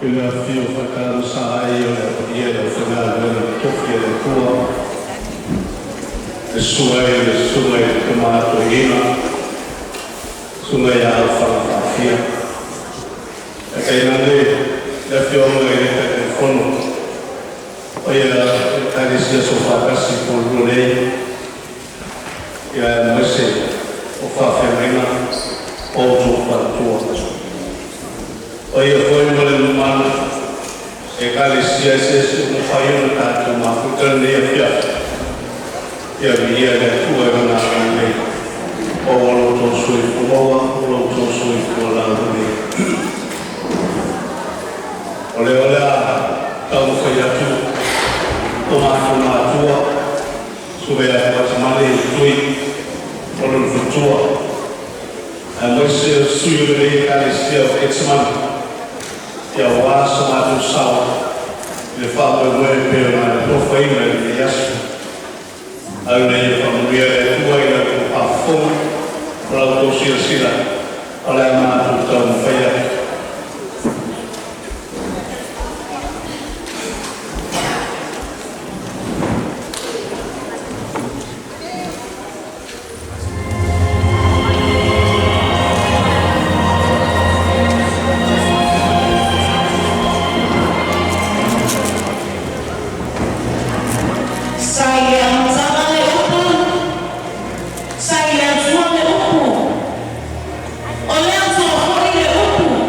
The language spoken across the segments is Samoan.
I le afifio o Faletalana Sa Ai o le paia i le aufaigaluega totofi a le Atua, le susu ai o le Susuga i le Tama Toeaina, Susuga ia Aofaga Faafia, ae tainane le afioga i le Taitaifono o Ekalesia Soofaatasi i nei, aemaise o faafeagaiga ma outou faletua. O paia foi ma le mamalu i Ekalesia eseese ua mafai ona tatou mafuta i lenei afiafi, ia viia le Atua i Lona agalelei ua maua lo outou soifua maua ma lo outou soifua laulelei. O lea o le a taumafai atu o matou matua, Susuga ia Fuatimale Tui ma lona faletua, aemaise o sui o lenei Ekalesia o Kerisimani, ia aua so matou sao i le faamoemoe e pei ona atofaina i lenei aso. Au nei e faamanuia le Atua i la outou faafofoga ma la outou silasila o le a matou taumafai atu. Sa i le amataga le upu, sa i le Atua le upu, o le Atua foi le upu.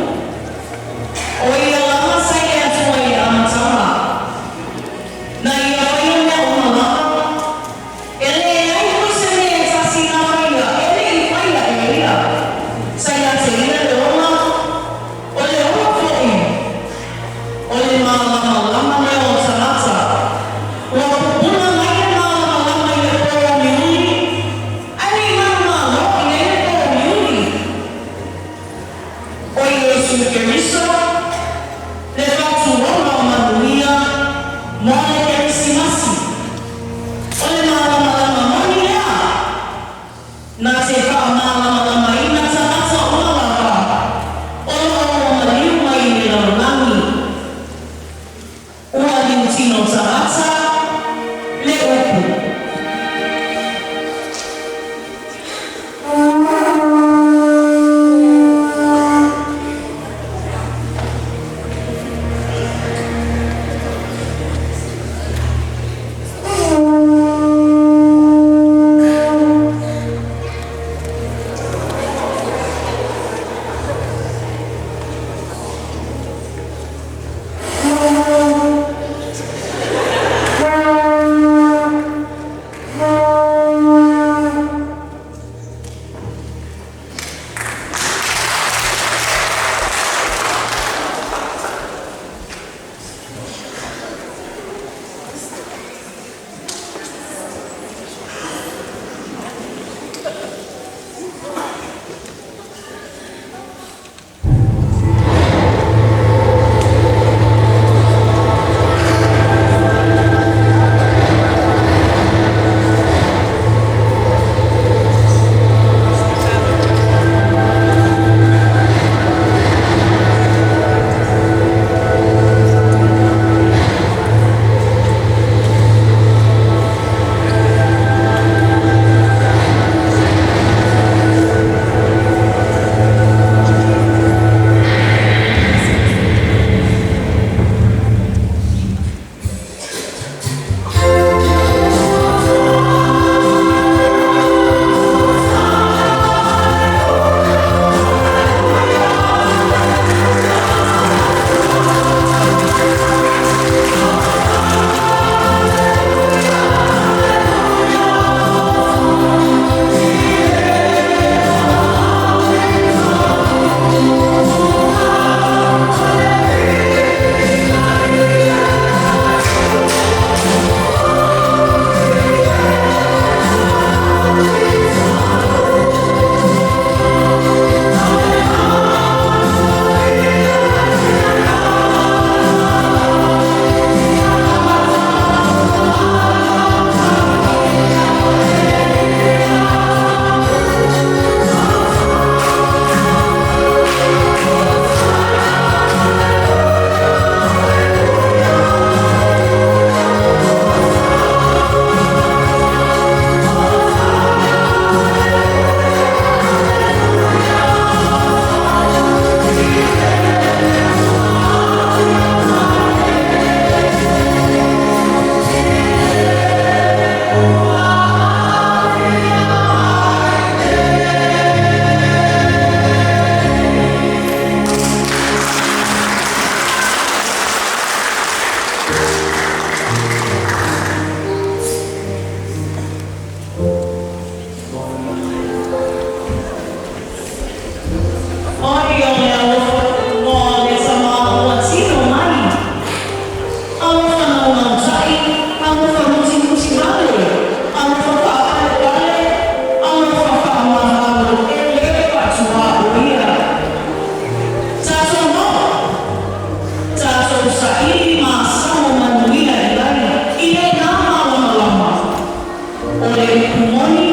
O le upu moni,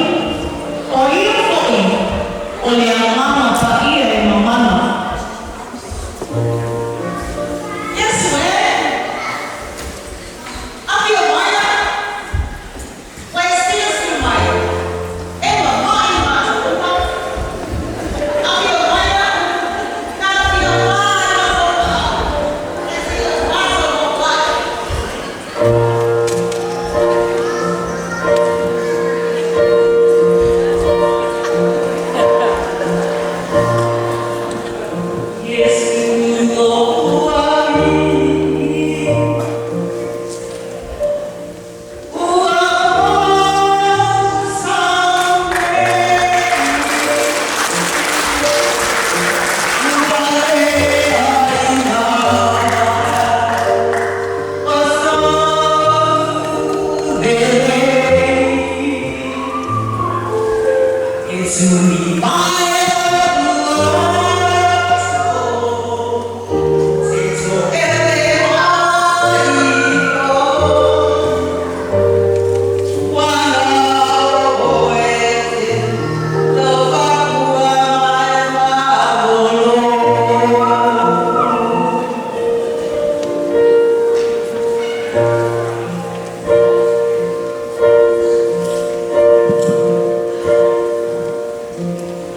o Ia foi o le Agaga Paia e mamana. Iesu e, afio maia, ua e silasila mai, e mama'i matou uma. Afio maia, na fia pā i matou aao, e fia matou matai. Iesu lou Alii, ua ou saulei, ua leai o sou lelei. E tuli mai lou loto, se to'ele ai oe. Ua ese lou faatua ma le malō.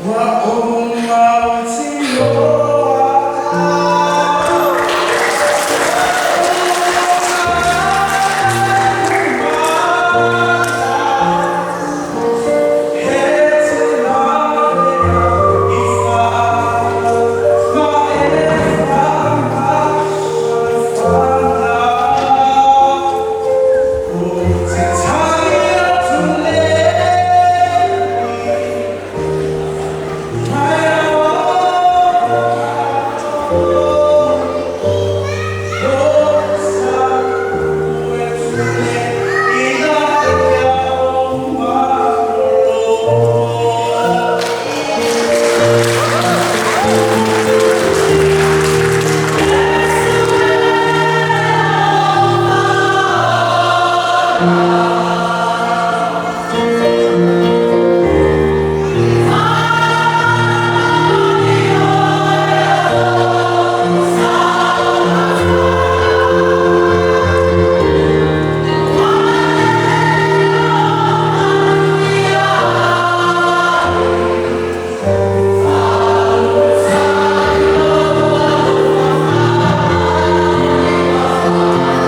Ua ou mautinoa. He tulaga i ma e whana Ko te tangi atu nei mai o sa ue tule i na ia o malo.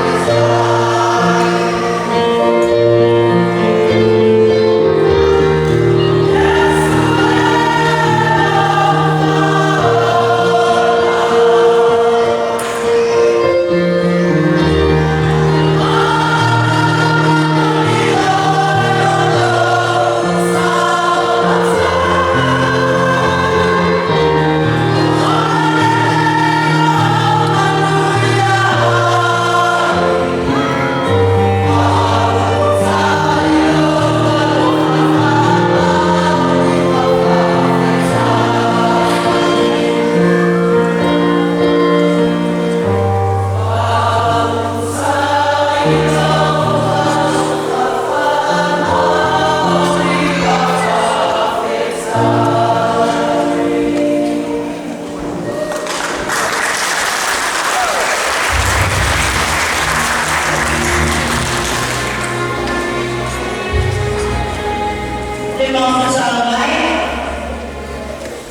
Le mafutaga mai,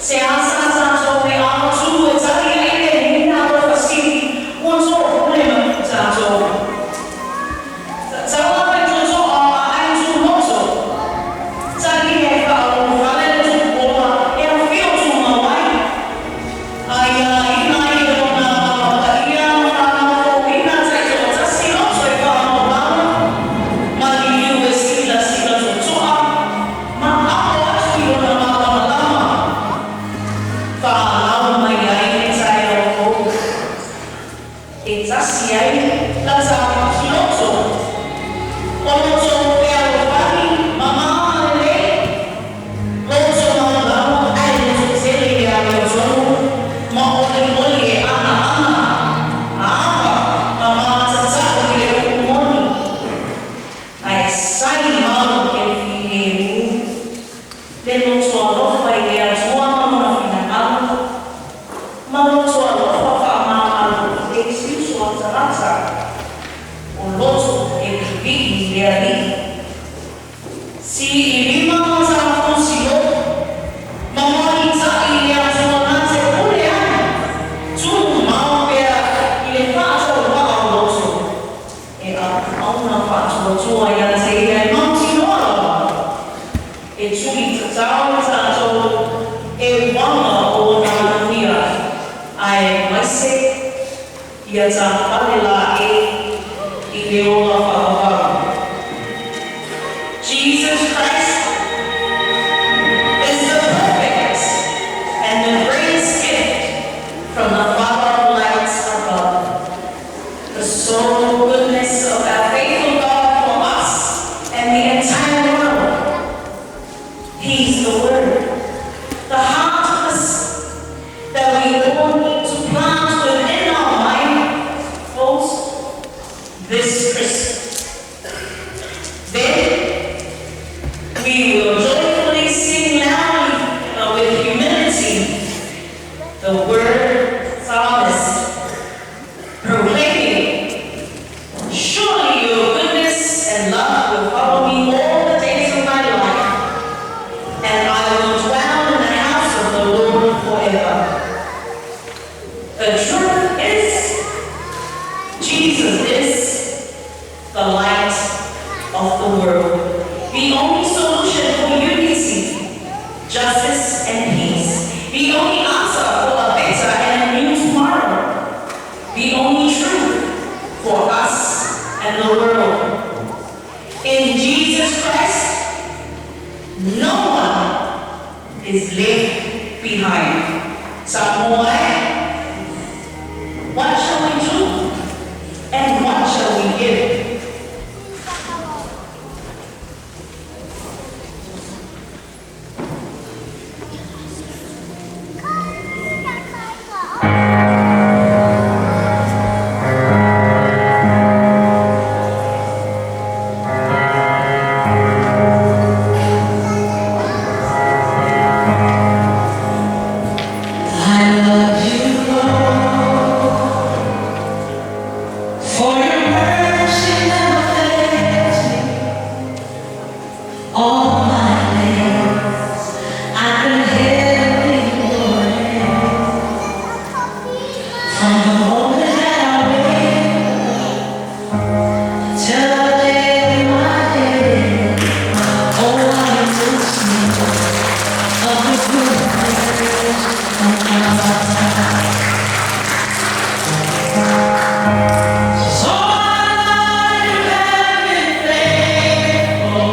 se asa tatou e amatū e tali ai le nīnau o fesili ua tolopule ma tatou. Tatau lava i toto'a ma ai tumoto. Tali e faaulufale le Tupuola e afio tumau ai. Aiaina ai e lona Agaga Paia ma faamauina taitoatasi loto e faamaumau, maliliu e silasila toto'a ma amo atu. Si'ilima matamafusi o mamali ta'i le Atua na te pule ai, tumau pea i le fa'atauva'a o loto e auauna fa'atuatua ia te ia e mautinoa lava e tuli tatau i tatou e uaga o ona manuia aemaise ia tafale la'e i le ola fa'avavau. Jesus Christ is the perfect and the greatest gift from the Father of lights above. The sole goodness of our faithful God for us and the entire world. He's the Word, the heart of us that we all need to plant within our mind, folks, this Christmas. Then we will joyfully sing loudly with humility the word psalmist, proclaiming, "Surely your goodness and love will follow me all the days of my life, and I will dwell in the house of the Lord forever." The truth is, Jesus is the light of the world, the only solution for unity, justice, and peace, the only answer for a better and a new tomorrow, the only truth for us and the world. In Jesus Christ, no one is left behind. Samoa, what shall we do and what shall we give? I love you, Lord, for your mercy never fails me. All my days I've been held in your hand. From the moment that I wake till I lay my head, oh, I will sing of the goodness of God. So my life you have been faithful.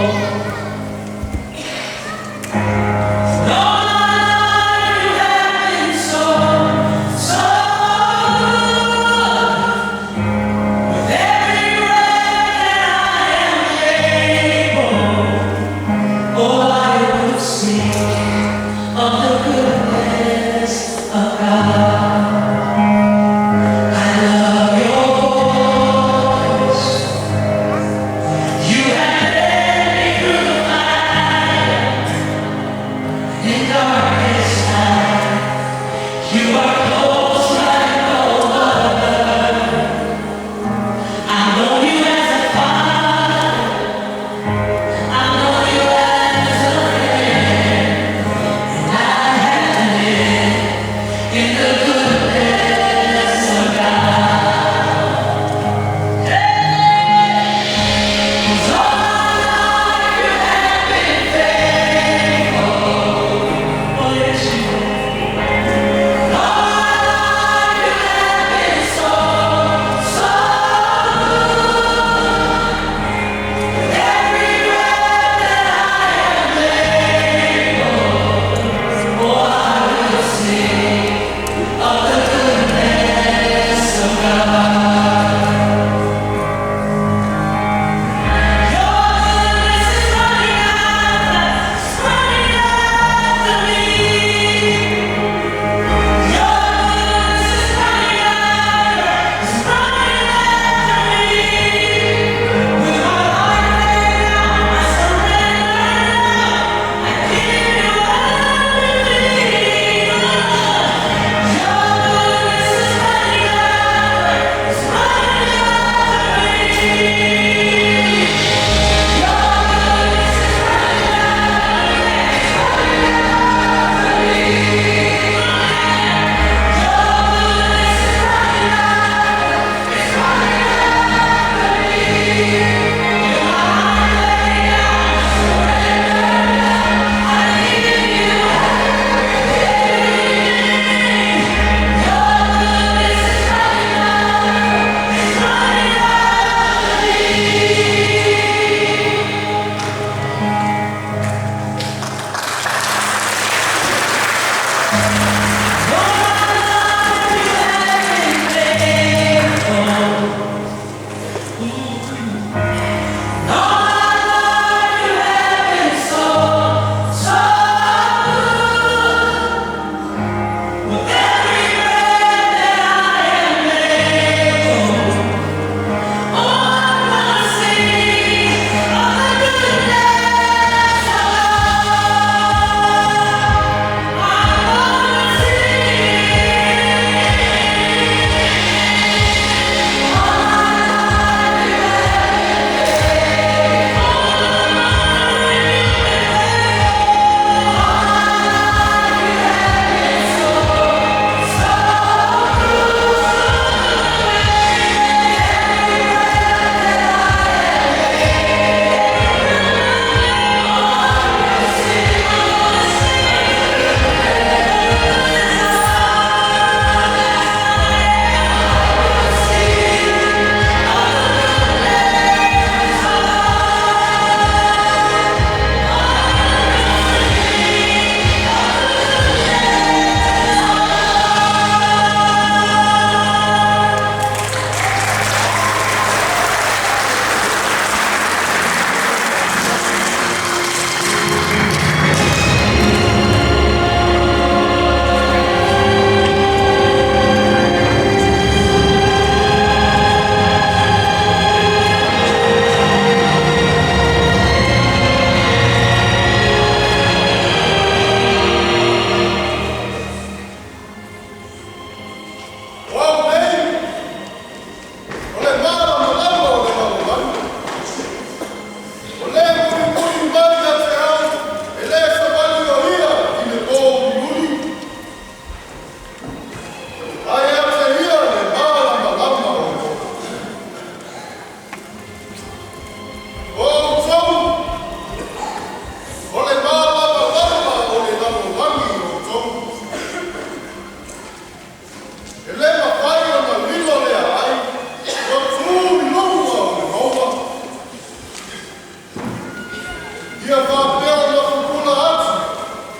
Ia faapea ona pupula atu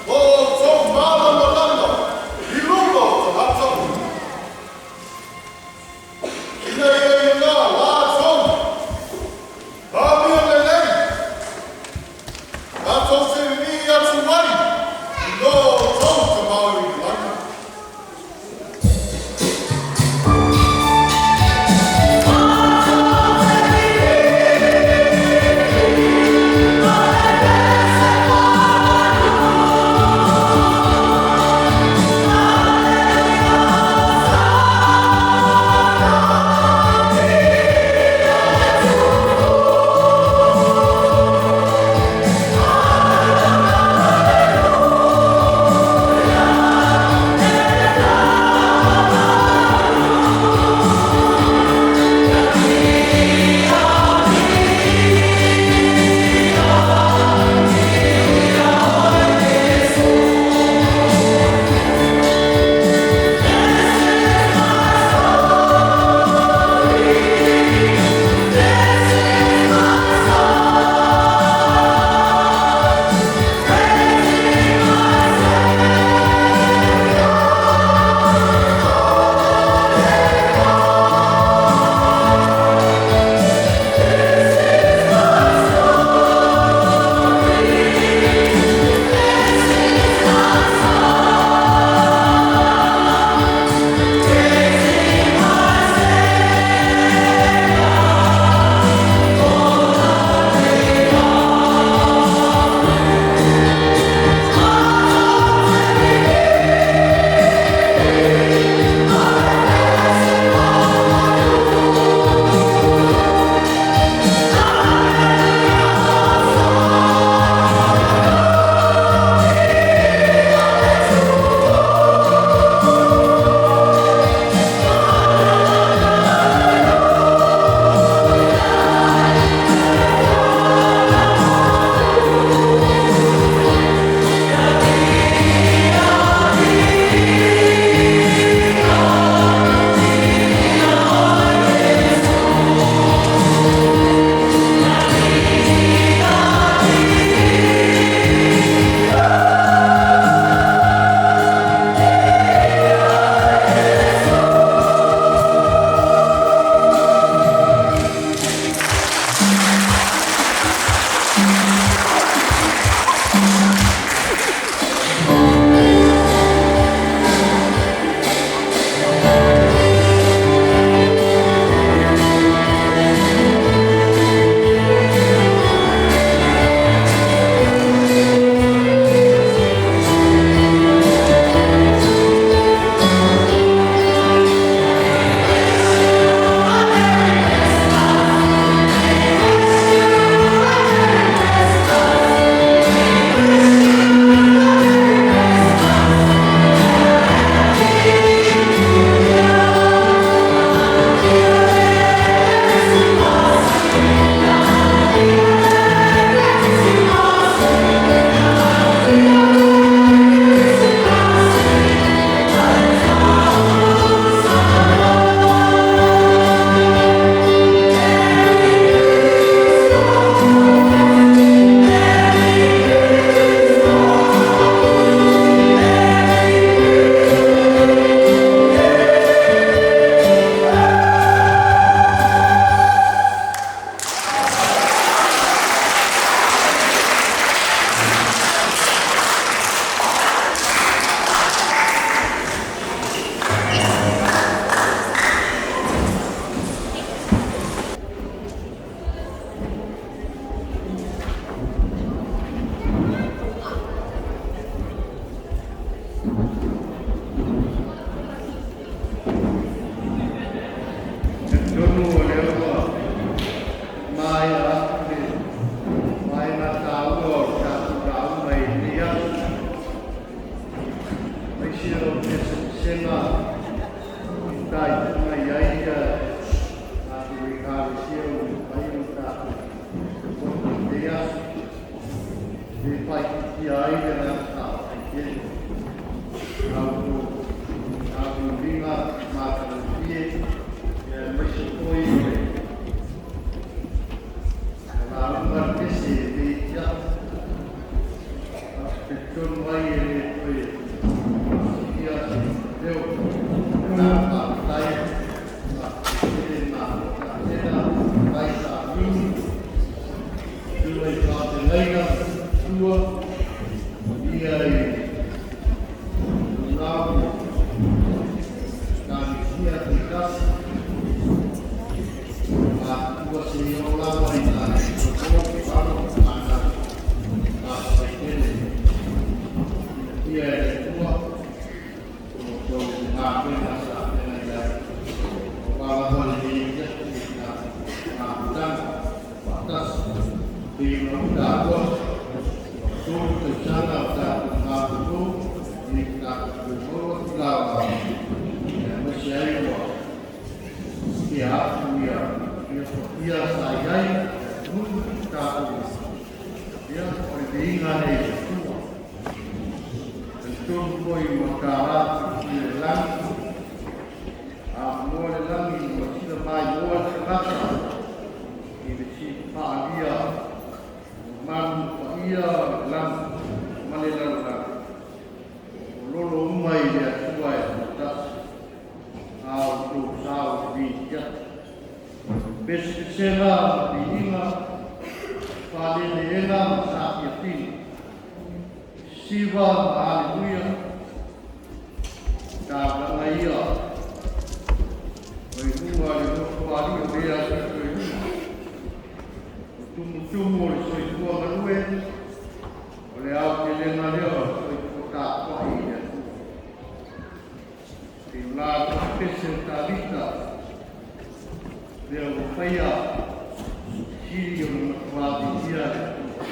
lo outou malamalama i luma o tagata uma, ina ia iloa latou amio lelei, tatou te vivii atu ai i lo outou Tama oi le lagi. Talitonu o lea ua maea atu le vaega taua o le tatou lauga i lenei aso, aemaise o pesepesega i fitaituga i ai tatou Ekalesia ua mafai ona tatou fono i lenei aso. E le faaitiitia ai le agaga faafetai tele i la outou galuega matagofie, aemaise foi o le lauga a le pese e le itia'i. talitonu ai e le toe ia se leo. Na faafetai, faafetai ma faafetai mai sa mini. Tua i faafeagaiga, tua ia i lau Ekalesia taitasi. A tua se i o lava i nā o alo ana faafetai tele. Ia e le Atua o tou galuega sa feagai ai. O lava lenei afiafi i na mafutaga faatasi. Pei ona ou taua, ua 3 tausaga o tatou malolo i tatou toe maua tulaga aemaise ai ua tea atu ia ia ia sa i ai atunuu tatou ia o le viiga lea i le Atua. Talitonu foi ua tala i le lagi, a moa le lagi ua sila mai moa le tagata i le faalia mamalu paia o le lagi ma le lalolagi. O lolo uma i le Atua e toatasi, a o tou sao i viia. Pesepesega ma viiga, faaleleega ma safiafiga, siva ma aleluia, taulaga ia o i luga le nofoalii o lea pito i luga. O tumutumu o le soifua galue, o le aotelega lea o le soifua tapuai i le Atua. E o la pese o Tavita, lea ua faia, sili o le matua viia le Atua.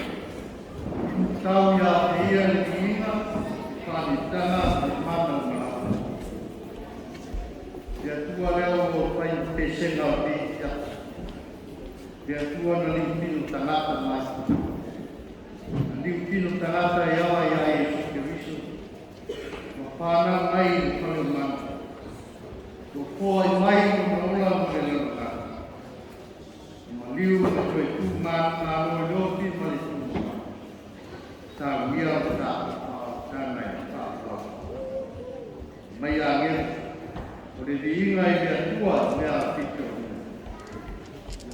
Tau ia te ia le viiga, faalitaga ma le mana o malaga. Le Atua lea ua fai pesega o nei aso. Le Atua na liutino tagata mai. Na liutino tagata e ala ia Iesu Keriso. Ua whanau mai i le fale o mana. Ua poa i mai o ola ma le lalolagi. Ma liu ma toe tu manumalo i lofi ma le tumama. Sa uia o ta tana i whaapau. Mai a ngero, o le viiga i le Atua mea a pito o luna.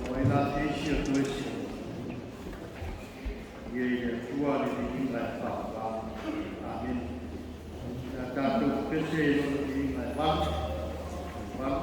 O ai la te isi o toe isi. Ia i le Atua le viiga e whaapau. Amen. Ia tātou pese i lona viiga e valu. Valu.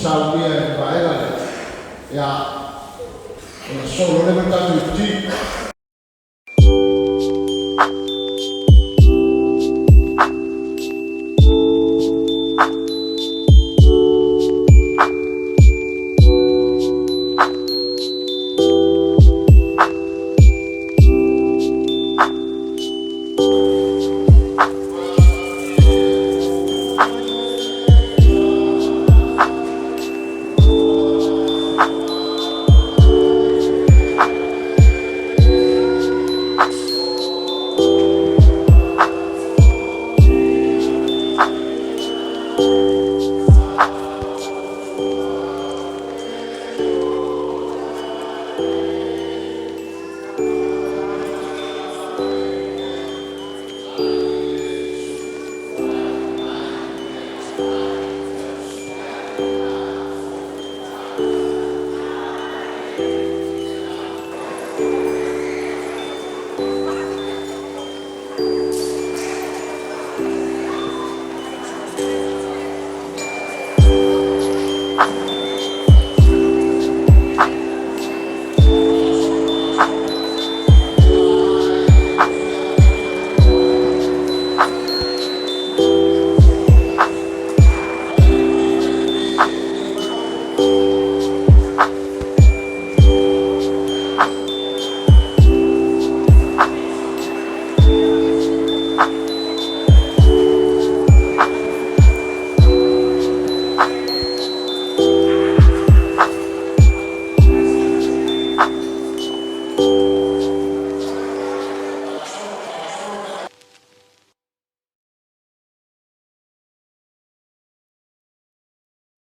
Saunia e le vaega lea. Ia, ona solo le ma tatou i.